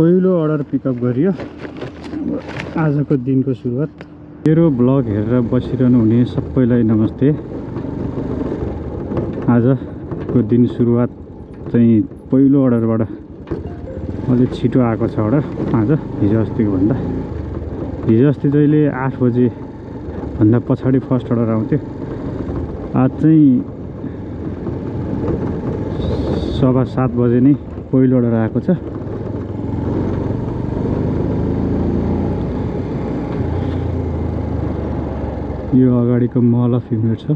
पहिलो order pickup गरियो। आजको दिनको सुरुवात। मेरो ब्लग हेरेर बसिरहनु हुने सबैलाई नमस्ते। आजको दिन सुरुवात चाहिँ पहिलो अर्डरबाट अलिक छिटो आएको छ अर्डर आज, हिजो अस्तिको भन्दा। हिजो अस्ति जहिले 8 बजे भन्दा पछाडि फर्स्ट अर्डर आउँथ्यो। आज चाहिँ 7:15 बजे नै पहिलो अर्डर आएको छ। यो अगाडिको मल अफ इमेज छ।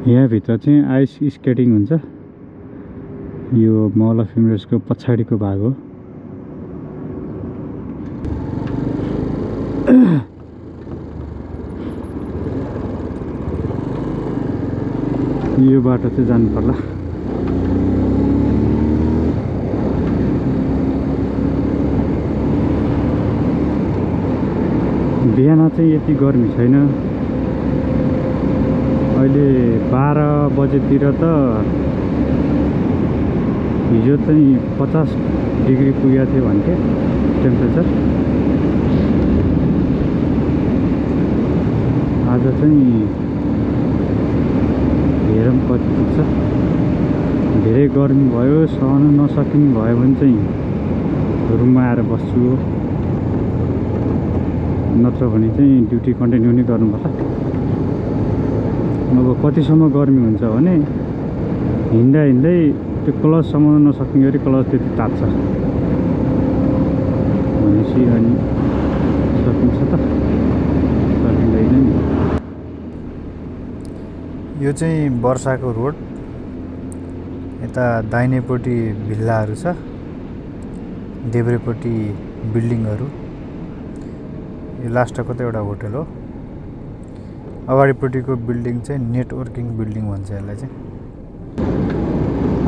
यहाँभित्र चाहिँ आइस स्केटिङ हुन्छ। यो मल अफ इमेजको पछाडिको भाग हो। यो बाटो चाहिँ जानु पर्ला। बिहान चाहिँ यति गर्मी छैन। अहिले 12 बजेतिर त हिजो चाहिँ 50 डिग्री पुगेको थियो भन्थे टेम्परेचर। आज चाहिँ हेरौँ कति पुग्छ। धेरै गर्मी भयो, सहन नसकिने भयो भने चाहिँ रुममा आएर बस्छु, नत्र भने चाहिँ ड्युटी कन्टिन्यू नै गर्नुपर्छ। अब कतिसम्म गर्मी हुन्छ भने हिँड्दा हिँड्दै त्यो क्लच समाउन नसक्ने गरी क्लच त्यति तात्छ भनेपछि अनि सकिन्छ त, सकिँदैन नि। यो चाहिँ वर्षाको रोड। यता दाहिनेपट्टि भिल्लाहरू छ, देब्रेपट्टि बिल्डिङहरू। यो लास्टको त एउटा होटल हो। अगाडिपट्टिको बिल्डिङ चाहिँ नेटवर्किङ बिल्डिङ भन्छ यसलाई चाहिँ।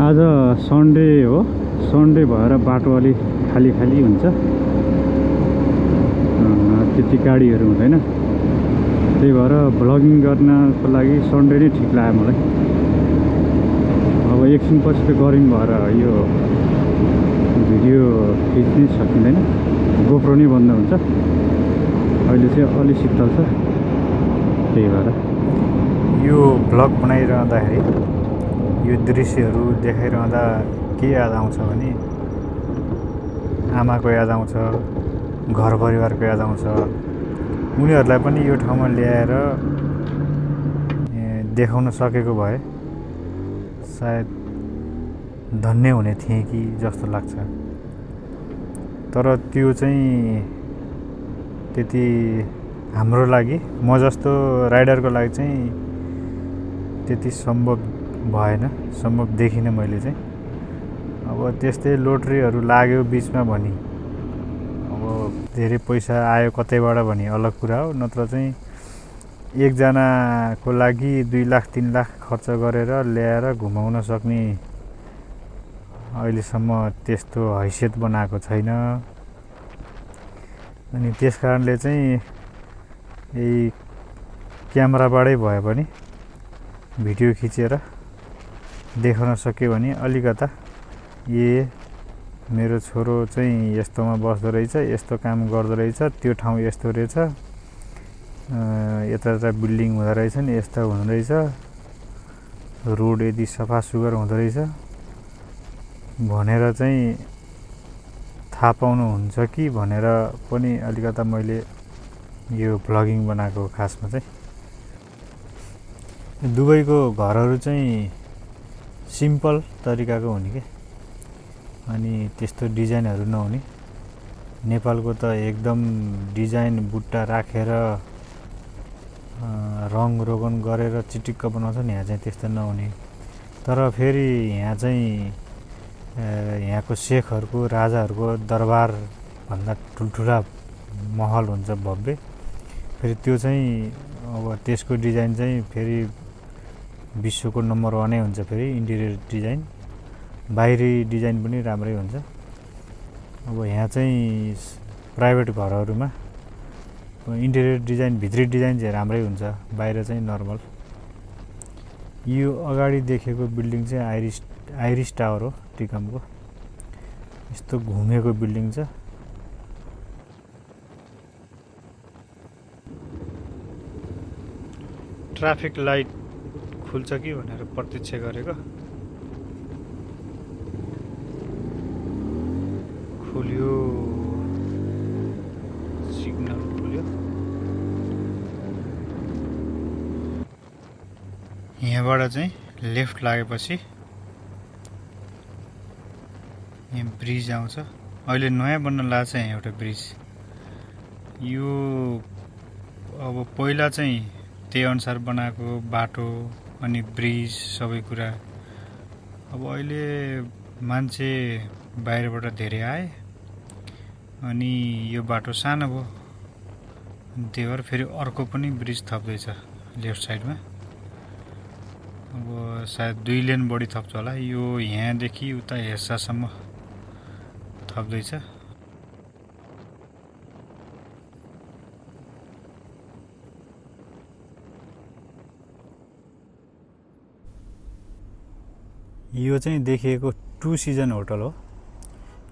आज सन्डे हो। सन्डे भएर बाटो अलिक खाली खाली हुन्छ, त्यति गाडीहरू हुँदैन। त्यही भएर भ्लगिङ गर्नको लागि सन्डे नै ठिक लाग्यो मलाई। अब एकछिनपछि त गर्मी भएर यो भिडियो खिच्नै सकिँदैन, गोप्रो नै बन्द हुन्छ। अहिले चाहिँ अलि शीतल छ, त्यही भएर यो भ्लग बनाइरहँदाखेरि यो दृश्यहरू देखाइरहँदा के याद आउँछ भने आमाको याद आउँछ, घर परिवारको याद आउँछ। उनीहरूलाई पनि यो ठाउँमा ल्याएर देखाउन सकेको भए सायद धन्य हुने थिएँ कि जस्तो लाग्छ। तर त्यो चाहिँ त्यति हाम्रो लागि, म जस्तो राइडरको लागि चाहिँ त्यति सम्भव भएन, सम्भव देखिनँ मैले चाहिँ। अब त्यस्तै लोटरीहरू लाग्यो बिचमा भनी, अब धेरै पैसा आयो कतैबाट भनी अलग कुरा हो। नत्र चाहिँ एकजनाको लागि 2 लाख 3 लाख खर्च गरेर ल्याएर घुमाउन सक्ने अहिलेसम्म त्यस्तो हैसियत बनाएको छैन। अनि त्यस कारणले चाहिँ यही क्यामेराबाटै भए पनि भिडियो खिचेर देखाउन सक्यो भने अलिकता मेरो छोरो चाहिँ यस्तोमा बस्दो रहेछ, यस्तो काम गर्दो रहेछ, त्यो ठाउँ यस्तो रहेछ, यता बिल्डिङ हुँदो रहेछ नि, यस्तो हुँदो रहेछ, रोड यदि सफा सुग्घर हुँदो रहेछ भनेर चाहिँ थाहा पाउनुहुन्छ कि भनेर पनि अलिकता मैले यो भ्लगिङ बनाएको खासमा चाहिँ। दुबईको घरहरू चाहिँ सिम्पल तरिकाको हुने के, अनि त्यस्तो डिजाइनहरू नहुने। नेपालको त एकदम डिजाइन बुट्टा राखेर रङ रोगन गरेर चिटिक्क बनाउँछ नि, यहाँ चाहिँ त्यस्तो नहुने। तर फेरि यहाँ चाहिँ यहाँको शेखहरूको, राजाहरूको दरबार भन्दा ठुल्ठुला महल हुन्छ भव्य। फेरि त्यो चाहिँ अब त्यसको डिजाइन चाहिँ फेरि विश्वको नम्बर 1 हुन्छ। फेरि इन्टिरियर डिजाइन, बाहिरी डिजाइन पनि राम्रै हुन्छ। अब यहाँ चाहिँ प्राइभेट घरहरूमा इन्टिरियर डिजाइन, भित्री डिजाइन चाहिँ राम्रै हुन्छ, बाहिर चाहिँ नर्मल। यो अगाडि देखेको बिल्डिङ चाहिँ आइरिस टावर हो टिकमको। यस्तो घुमेको बिल्डिङ छ। ट्राफिक लाइट खुल्छ कि भनेर प्रतीक्षा गरेको, खुल्यो, सिग्नल खुल्यो। यहाँबाट चाहिँ लेफ्ट लागेपछि यहाँ ब्रिज आउँछ। अहिले नयाँ बन्न लाग्छ यहाँ एउटा ब्रिज। यो अब पहिला चाहिँ त्यही अनुसार बनाएको बाटो अनि ब्रिज सबै कुरा। अब अहिले मान्छे बाहिरबाट धेरै आए अनि यो बाटो सानो भयो, त्यही भएर फेरि अर्को पनि ब्रिज थप्दैछ लेफ्ट साइडमा। अब सायद 2 लेन बढी थप्छ होला। यो यहाँदेखि उता हेर्सासम्म थप्दैछ। यो चाहिँ देखिएको 2 सिजन होटल हो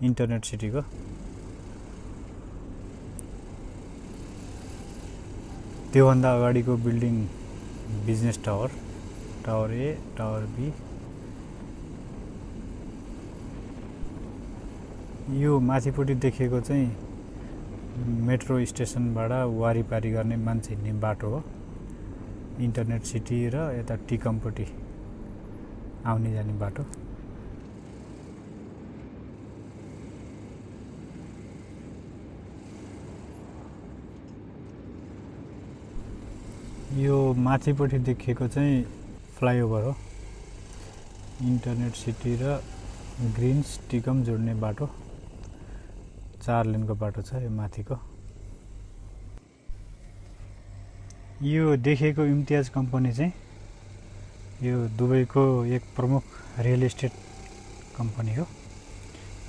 इन्टरनेट सिटीको। त्योभन्दा अगाडिको building business tower, tower A, tower B. यो माथिपट्टि देखिएको चाहिँ मेट्रो स्टेसनबाट वारिपारी गर्ने मान्छे हिँड्ने बाटो हो। इन्टरनेट सिटी र यता टिकमपट्टि आउने जाने बाटो। यो माथिपट्टि देखिएको चाहिँ फ्लाइओभर हो। इन्टरनेट सिटी र ग्रिन्स टिकम जोड्ने बाटो, 4 लेनको बाटो छ यो माथिको। यो देखेको इम्तियाज कम्पनी चाहिँ यो दुबईको एक प्रमुख रियल एस्टेट कम्पनी हो।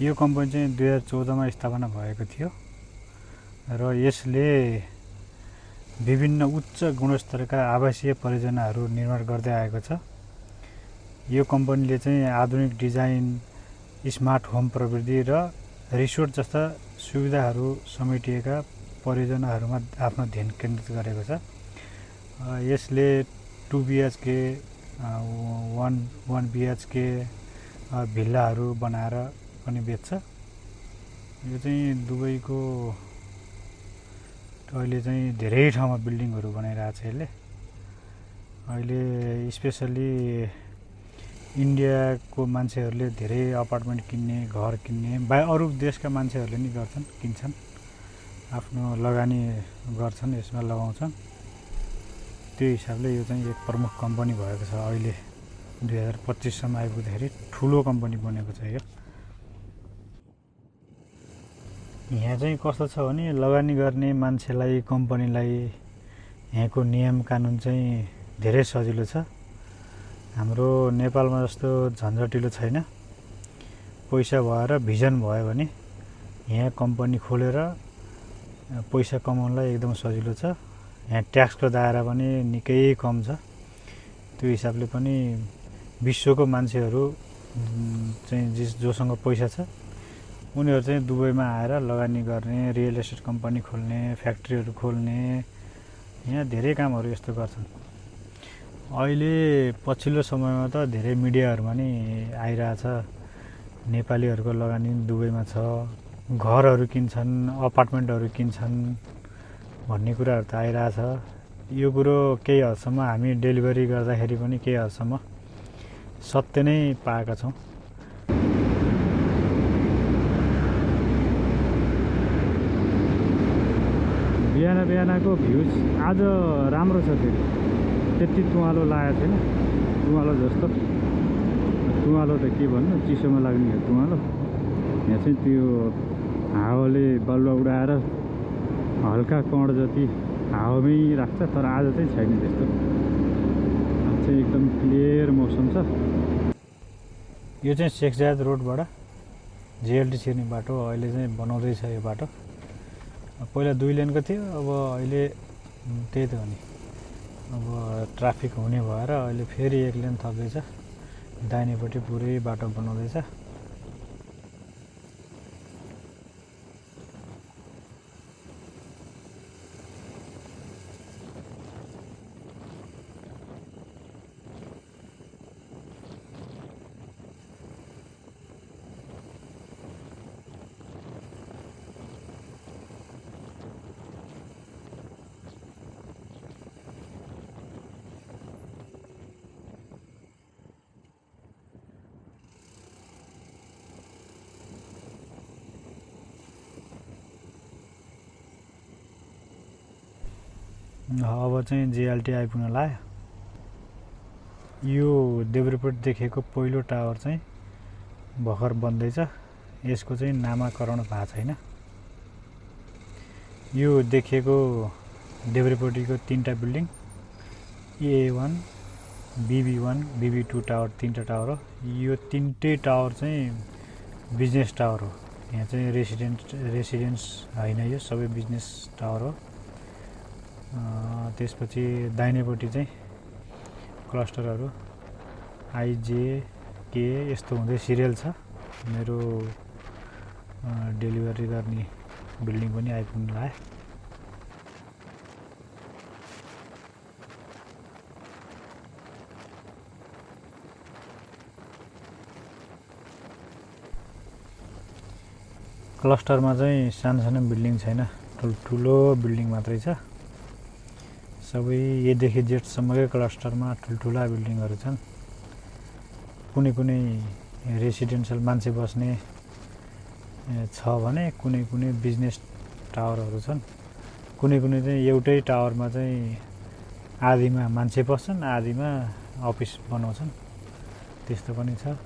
यो कम्पनी चाहिँ 2014 मा स्थापना भएको थियो र यसले विभिन्न उच्च गुणस्तरका आवासीय परियोजनाहरू निर्माण गर्दै आएको छ। यो कम्पनीले चाहिँ आधुनिक डिजाइन, स्मार्ट होम प्रविधि र रिसोर्ट जस्ता सुविधाहरू समेटिएका परियोजनाहरूमा आफ्नो ध्यान केन्द्रित गरेको छ। यसले 2 BHK 1 BHK भिल्लाहरू बनाएर पनि बेच्छ। यो चाहिँ दुबईको अहिले चाहिँ धेरै ठाउँमा बिल्डिङहरू बनाइरहेको छ यसले। अहिले स्पेसली इन्डियाको मान्छेहरूले धेरै अपार्टमेन्ट किन्ने, घर किन्ने, अरू देशका मान्छेहरूले नि गर्छन्, किन्छन्, आफ्नो लगानी गर्छन्, यसमा लगाउँछन्। त्यो हिसाबले यो चाहिँ एक प्रमुख कम्पनी भएको छ। अहिले 2025 सम्म आइपुग्दाखेरि ठुलो कम्पनी बनेको छ यो। यहाँ चाहिँ कस्तो छ भने लगानी गर्ने मान्छेलाई, कम्पनीलाई यहाँको नियम कानुन चाहिँ धेरै सजिलो छ। हाम्रो नेपालमा जस्तो झन्झटिलो छैन। पैसा भएर भिजन भयो भने यहाँ कम्पनी खोलेर पैसा कमाउनलाई एकदम सजिलो छ। यहाँ ट्याक्सको दायरा पनि निकै कम छ। त्यो हिसाबले पनि विश्वको मान्छेहरू चाहिँ जोसँग पैसा छ उनीहरू चाहिँ दुबईमा आएर लगानी गर्ने, रियल एस्टेट कम्पनी खोल्ने, फ्याक्ट्रीहरू खोल्ने, यहाँ धेरै कामहरू यस्तो गर्छन्। अहिले पछिल्लो समयमा त धेरै मिडियाहरूमा नि आइरहेछ नेपालीहरूको लगानी दुबईमा छ, घरहरू किन्छन्, अपार्टमेन्टहरू किन्छन् भन्ने कुराहरू त आइरहेछ। यो कुरो केही हदसम्म हामी डेलिभरी गर्दाखेरि पनि केही हदसम्म सत्य नै पाएका छौँ। बिहानको भ्युज आज राम्रो छ। फेरि त्यति तुवालो लागेको छैन, तुवालो जस्तो। तुवालो त के भन्नु, चिसोमा लाग्ने हो तुवालो। यहाँ चाहिँ त्यो हावाले बालुवा उडाएर हल्का कण जति हावामै राख्छ, तर आज चाहिँ छैन त्यस्तो। आज चाहिँ एकदम क्लियर मौसम छ। यो चाहिँ शेख जायद रोडबाट JLT छिर्ने बाटो अहिले चाहिँ बनाउँदैछ यो बाटो। पहिला 2 लेनको थियो, अब अहिले त्यही त हो नि अब ट्राफिक हुने भएर अहिले फेरि एक लेन थप्दैछ, दाहिनेपट्टि पुरै बाटो बनाउँदैछ। अब चाहिँ JLT आइपुग्न लाग्यो। यो देब्रेपट्टि देखेको पहिलो टावर चाहिँ भर्खर बन्दैछ। यसको चाहिँ नामाकरण भएको छैन। यो देखिएको देब्रेपट्टिको 3टा building A1, BB1, BB2 tower 3टा टावर हो। यो 3टै टावर चाहिँ बिजनेस टावर हो। यहाँ चाहिँ रेसिडेन्स होइन, यो सबै बिजनेस टावर हो। त्यसपछि दाहिनेपट्टि चाहिँ क्लस्टरहरू IJK यस्तो हुँदै सिरियल छ। मेरो डेलिभरी गर्ने बिल्डिङ पनि आइपुग्नु लाग्यो। क्लस्टरमा चाहिँ सानो सानो बिल्डिङ छैन, ठुल्ठुलो बिल्डिङ मात्रै छ। सबै एदेखि जेडसम्मकै क्लस्टरमा ठुल्ठुला बिल्डिङहरू छन्। कुनै कुनै रेसिडेन्सियल मान्छे बस्ने छ भने कुनै कुनै बिजनेस टावरहरू छन्। कुनै कुनै चाहिँ एउटै टावरमा चाहिँ आधीमा मान्छे बस्छन्, आधीमा अफिस बनाउँछन्, त्यस्तो पनि छ।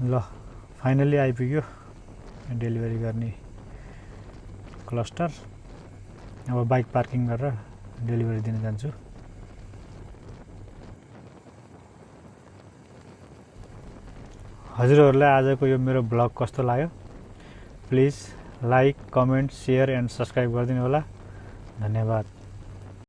ल फाइनली आइपुग्यो डेलिभरी गर्ने क्लस्टर। अब बाइक पार्किङ गरेर डेलिभरी दिन जान्छु। हजुरहरूलाई आजको यो मेरो ब्लग कस्तो लाग्यो please like, comment, share and subscribe गरिदिनु होला। धन्यवाद।